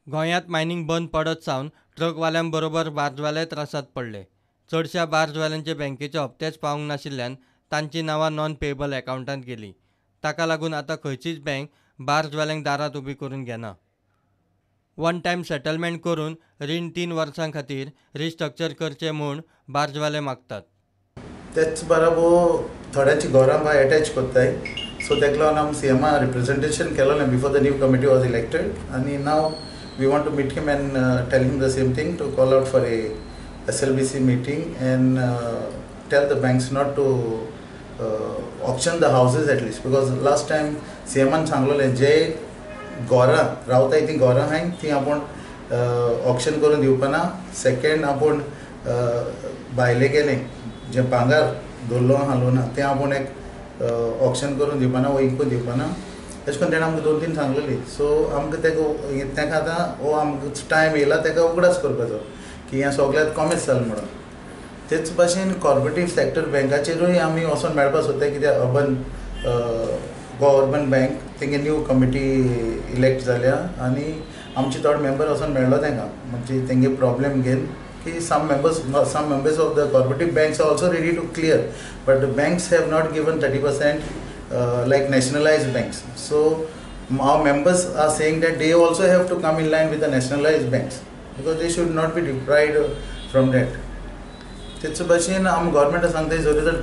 गोंयांत मायनिंग बंद पडत सावन ट्रकवाल्यां बरोबर बार्जवाले त्रासांत पडले. चडश्या बार्जवाल्यांचे बँकेचे हप्तेच पावूंक नाशिल्ल्यान तांचीं नांवां नॉन पेएबल अकावंटांत गेलीं. ताका लागून आतां खंयचीच बँक बार्जवाल्यांक दारांत उबी करून घेना. वन टायम सेटलमेंट करून रीण 3 वर्सां खातीर रिस्ट्रक्चर करचें म्हूण बार्जवाले मागतात. तेच बराबर थोड्यांची घरां बाय एटॅच करताय, सो ताका लागून आमी सीएमा representation केलोलें before the new committee was elected आनी now we want to meet him and tell him the same thing, to call out for a SLBC meeting and tell the banks not to auction the houses at least, because last time सीएमान सांगलोलें जे घरां रावताय तीं घरां आहाय तीं आपूण auction करून दिवपाना. Second, आपूण भायले गेले जे भांगर दवरलो आहा लोना तें आपूण एक ऑक्शन करून दिवपाना वो इकून दिवपाना. तशें करून तेणें आमकां 2-3 सांगलेली. सो आमकां तेका आतां हो आमकां टायम येयला तेका उगडास करपाचो की हें सगळ्यांत कॉमेस जालें म्हणून. तेच भाशेन कॉर्पोरेटीव सॅक्टर बँकाचेरूय आमी वचोन मेळपाक सोदताय, कित्याक अर्बन गोवा अर्बन बँक तेंगे न्यू कमिटी इलेक्ट जाल्या आनी आमचे थोडे मेंबर वचोन मेळ्ळो तेंकां, म्हणजे तेंगे प्रॉब्लेम घेवन की some members of the cooperative banks are also ready to clear, but the banks have not given 30% like nationalized banks. So our members are saying that they also have to come in line with the nationalized banks because they should not be deprived from that. तेच भाशेन आमी गव्हर्मेंटा सांगता, जरी जर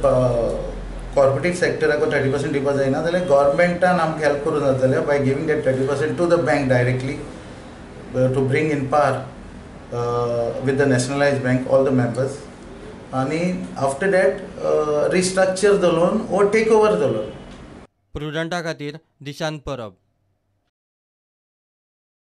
cooperative सॅक्टराक 30% दिवपा जायना जाल्यार गव्हर्मेंटान आमकां हेल्प करूंक जाता जाल्यार by giving that 30% to the bank directly to bring in par with the nationalized bank all the members, आनी after that restructure the loan or take over the loan. प्रुडंटा खातीर दिशांत परब.